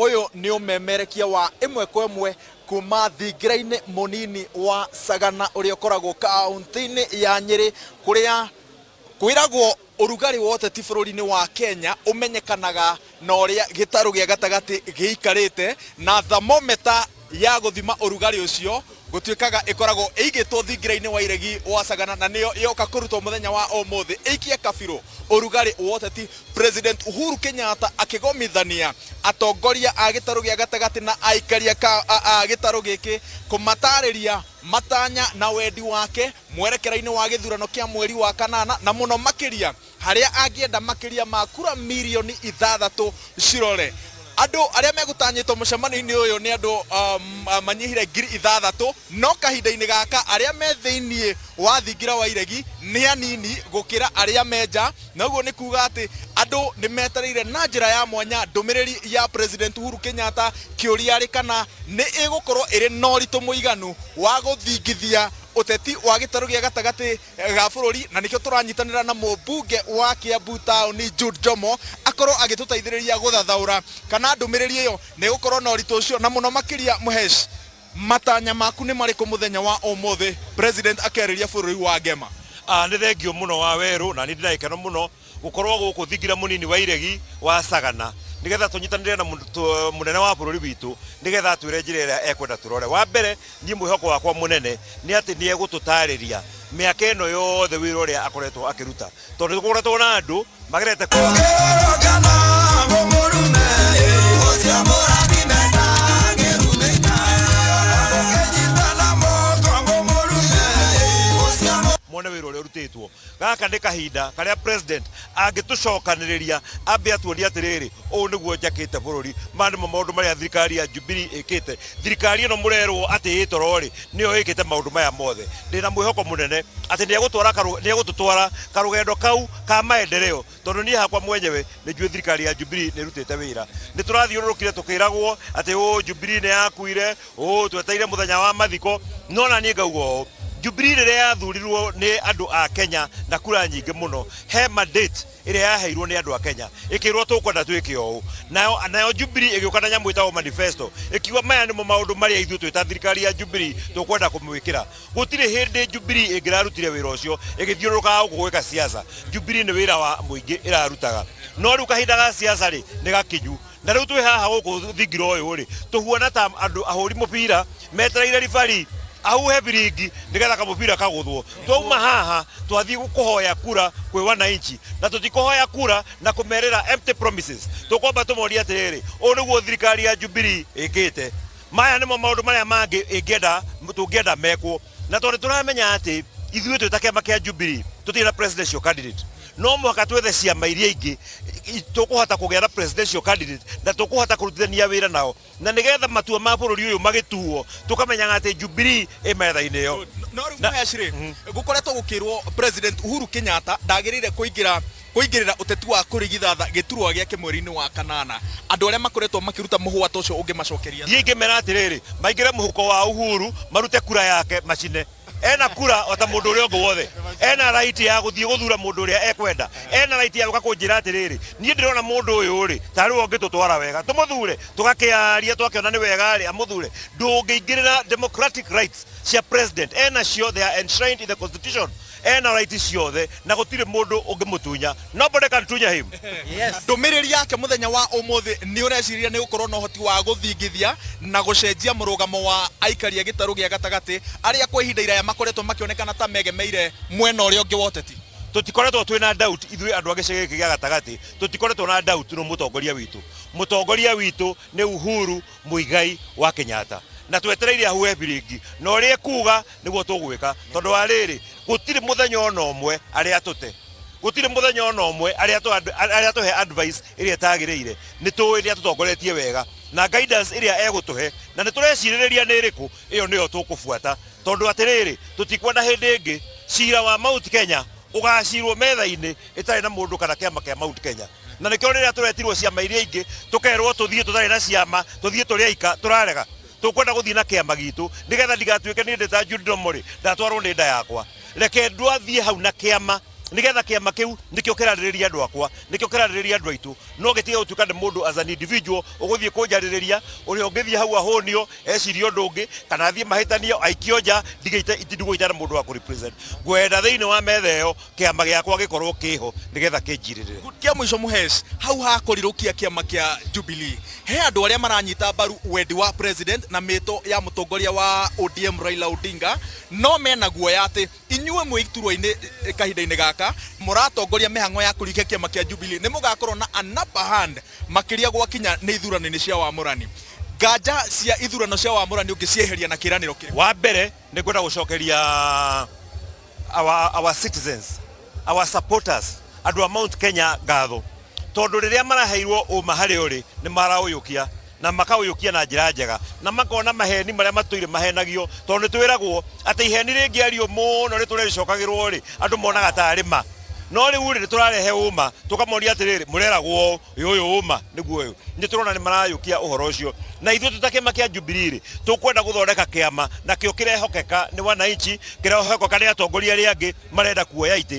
Ũyũ nĩ ũmemerekia wa ĩmwe kwa ĩmwe kuma thingira-inĩ mũnini wa Sagana ũrĩa ũkoragwo kaũntĩ-inĩ ya Nyĩrĩ, kũrĩa kwĩragwo ũrugarĩ wa ũteti bũrũri-inĩ wa Kenya ũmenyekanaga na ũrĩa gĩtarũ gĩa gatagatĩ gĩikarĩte, na thermometer ya gũthima ũrugarĩ ũcio gũtuĩkaga ĩkoragwo ĩigĩtwo thingira-inĩ wa iregi wa Sagana, na nĩyo yoka kũrutwo mũthenya wa ũmũthĩ ĩikie kabirũ ũrugarĩ wa ũteti. President Uhuru Kenyatta akĩgomithania atongoria a gĩtarũ gĩa gatagatĩ na aikari a gĩtarũ gĩkĩ kũmatarĩria matanya na wendi wake mwerekera-inĩ wa gĩthurano kĩa mweri wa kanana, na mũno makĩria harĩa angĩenda makĩria ma kura mirioni 6 cirore. Andũ arĩa megũtanyĩtwo mũcemanio-inĩ ũyũ nĩ andũ manyihire 6,000, no kahinda-inĩ gaka arĩa me thĩinĩ wa thingira wa iregi nĩ anini gũkĩra arĩa me nja, na ũguo nĩ kuga atĩ andũ nĩ metereire na njĩra ya mwanya ndũmĩrĩri ya President Uhuru Kenyatta, kĩũria arĩ kana nĩ ĩgũkorwo ĩrĩ na ũritũ mũiganu wa gũthingithia ũteti wa gĩtarũ gĩa gatagatĩ ga bũrũri. Na nĩkĩo tũranyitanĩra na mũmbunge wa Kiambu taũni Jude Njomo akorwo agĩtũteithĩrĩria gũthathaũra kana ndũmĩrĩri ĩyo nĩ ĩgũkorwo na ũritũ ũcio, na mũno makĩria Mũhesh, matanya maku nĩ marĩkũ mũthenya wa ũmũthĩ President akĩarĩria bũrũri wa Ngema? Nĩ thengio mũno wa werũ, na nĩ ndĩ na gĩkeno mũno gũkorwo gũkũ thingira mũnini wa iregi wa Sagana nĩgetha tũnyitanĩre na mũnene wa bũrũri witũ nĩgetha atwĩre njĩra ĩrĩa ekwenda tũrore. Wa mbere, niĩ mwĩhoko wakwa mũnene nĩ atĩ nĩ egũtũtarĩria mĩaka ĩno yothe wĩra ũrĩa akoretwo akĩruta, tondũ nĩ gũkoretwo na andũ magerete mone wĩra ũrĩa ũrutĩtwo. Gaka nĩ kahinda karĩa president angĩtũcokanĩrĩria ambe atuonie atĩrĩrĩ, ũũ nĩguo njakĩte bũrũri, maya nĩmo maũndũ marĩa thirikari ya Jubilee ĩkĩte. Thirikari ĩno mũrerwo atĩ ĩ toro rĩ, nĩyo ĩkĩte maũndũ maya mothe. Ndĩna mwĩhoko mũnene atĩ nĩegũtũtwara karũgendo kau ka maendeleo, tondũ niĩ hakwa mwenyewe nĩ njũĩ thirikari ya Jubilee nĩ ĩrutĩte wĩra. Nĩ tũrathiũrũrũkire tũkĩragwo atĩ ũũ Jubilee nĩ yakuire, ũũ twetereire mũthenya wa mathiko, no na niĩ ngauga ũũ, Jubilee rĩrĩa yathurirwo nĩ andũ a Kenya na kura nyingĩ mũno, he mandate ĩrĩa yaheirwo nĩ andũ a Kenya ĩkĩrwo tũkwenda twĩke ũũ, nayo Jubilee ĩgĩũka na nyamũ ĩtagwo manifesto ĩkiuga maya nĩmo maũndũ marĩa ithuĩ twĩ ta thirikari ya Jubilee tũkwenda kũmwĩkĩra. Gũtirĩ hĩndĩ Jubilee ĩngĩrarutire wĩra ũcio ĩgĩthiũrũrũkaga gũkũ gwĩka siasa. Jubilee nĩ wĩra wa mũingĩ ĩrarutaga, no rĩu kahinda ga siasa rĩ nĩ gakinyu. Na rĩu twĩ haha gũkũ thingira ũyũ rĩ, tũhuana ta andũ ahũri mũbira metereire ribari ahuhe biringi nĩgetha kamũbira kagũthwo. Twauma haha twathiĩ kũhoya kura kwĩ wananchi, na tũtikũhoya kura na kũmerĩra empty promises. Tũkwamba tũmorie atĩrĩrĩ, ũũ nĩguo thirikari ya Jubilee ĩkĩte, maya nĩmo maũndũ marĩa mangĩ ĩngĩenda tũngĩenda mekwo. Na tondũ tũramenya atĩ ithuĩ twĩ ta kĩama kĩa Jubilee tũtirĩ na presidential candidate, no mũhaka twethe ciama iria ingĩ tũkũhota kũgĩa na presidential candidate na tũkũhota kũrutithania wĩra nao, na nĩgetha matua ma bũrũri ũyũ magĩtuo tũkamenyaga atĩ Jubilee ĩ metha-inĩ ĩyo. No rĩu Mũhesh rĩ, gũkoretwo gũkĩrwo President Uhuru Kenyatta ndagĩrĩire kũingĩra kũingĩrĩra ũteti wa kũrigithatha gĩturwa gĩake mweri-inĩ wa kanana. Andũ arĩa makoretwo makĩruta mũhũa ta ũcio ũngĩmacokeria atĩa? Niĩ ingĩmera atĩrĩrĩ, maingĩre mũhuko wa Uhuru marute kura yake macine. Ena kura o ta mũndũ ũrĩa ũngĩ wothe. Ena right ya gũthiĩ gũthura mũndũ ũrĩa ekwenda. Ena right ya gũka kũnjĩra atĩrĩrĩ, niĩ ndĩrona mũndũ ũyũ rĩ, tarĩ we ũngĩtũtwara wega. Tũmũthure. Tũgakĩaria twakĩona nĩ wega rĩ, amũthure. Ndũngĩingĩrĩra democratic rights cia president. Ena cio, they are enshrined in the constitution. Ena right ciothe na gũtirĩ mũndũ ũngĩmũtunya. Nobody can tunya him. Ndũmĩrĩri yake mũthenya wa ũmũthĩ nĩ ũreciria nĩ gũkorwo na ũhoti wa gũthingithia na gũcenjia mũrũgamo wa aikari a gĩtarũ gĩa gatagatĩ arĩa kwa ihinda iraya makoretwo makĩonekana ta megemeire mwena ũrĩa ũngĩ wa ũteti? Tũtikoretwo twĩna doubt ithuĩ andũ a gĩcagi gĩkĩ gĩa gatagatĩ, tũtikoretwo na doubt nũ mũtongoria witũ. Mũtongoria witũ nĩ Uhuru Muigai wa Kenyatta, na twetereire ahuhe biringi na ũrĩa ekuga nĩguo tũgwĩka, tondũ wa rĩrĩ, gũtirĩ mũthenya ona ũmwe arĩa atũte, gũtirĩ mũthenya ona ũmwe arĩa atũhe advice ĩrĩa ĩtagĩrĩire. Nĩ tũĩ nĩ atũtongoretie wega na guidance ĩrĩa egũtũhe, na nĩ tũrecirĩrĩria nĩ ĩrĩkũ, ĩyo nĩyo tũkũbuata, tondũ atĩrĩrĩ, tũtikwenda hĩndĩ ĩngĩ cira wa Mount Kenya ũgacirwo metha-inĩ ĩtarĩ na mũndũ kana kĩama kĩa Mount Kenya. Na nĩkĩo rĩrĩa tũretirwo ciama iria ingĩ tũkerwo tũthiĩ tũtarĩ na ciama, tũthiĩ tũrĩ aika, tũrarega. Tũkwenda gũthiĩ na kĩama gitũ nĩgetha ndigatuĩke niĩ ndĩ ta Jude Ndomo rĩ, ndatwarwo nĩ nda yakwa. Reke ndwathiĩ hau na kĩama nĩgetha kĩama kĩu nĩkĩo kĩrarĩrĩria andũ akwa, nĩkĩo kĩrarĩrĩria andũ aitũ. No gĩtige gũtuĩka nĩ mũndũ as an individual ũgũthiĩ kũnjarĩrĩria, ũrĩa ũngĩthiĩ hau ahũnio ecirie ũndũ ũngĩ, kana athiĩ mahĩtanio aikio nja, ndige itindigwo itarĩ mũndũ wa kũ-represent. Ngwenda thĩinĩ wa metha ĩyo kĩama gĩakwa gĩkorwo kĩho nĩgetha kĩnjirĩrĩre. Kĩa mũico Mũhesh, hau hakũrirũkia kĩama kĩa Jubilee, he andũ arĩa maranyita mbaru wendi wa president na mĩto ya mũtongoria wa ODM Raila Odinga, no mena guoya atĩ inyuĩ mwĩ iturwa-inĩ kahinda-inĩ gaka mũratongoria mĩhang'o ya kũrikia kĩama kĩa Jubilee, nĩ mũgakorwo na an upper hand makĩria gwakinya nĩ ithurano-inĩ cia wamũrani. Nganja cia ithurano cia wamũrani ũngĩcieheria na kĩĩranĩro kĩrĩkũ? Wa mbere nĩ ngwenda gũcokeria our citizens, our supporters, andũ a Mount Kenya ngatho, tondũ rĩrĩa maraheirwo ũma harĩa ũrĩ nĩ maraũyũkia, na makaũyũkia na njĩra njega, na makona maheni marĩa matũire mahenagio, tondũ nĩ twĩragwo atĩ iheni rĩngĩario mũno rĩtũre rĩcokagĩrwo rĩ, andũ monaga tarĩ ma. No rĩu rĩ, nĩ tũrarehe ũma, tũkamonia atĩrĩrĩ, mũreragwo ũũ, ũyũ ũma nĩguo ũyũ. Nĩ tũrona nĩ marayũkia ũhoro ũcio, na ithuĩ tũta kĩama kĩa Jubilee rĩ, tũkwenda gũthondeka kĩama nakĩo kĩrehokeka nĩ wananchi, kĩrehokeka nĩ atongoria arĩa angĩ marenda kuoya itĩ.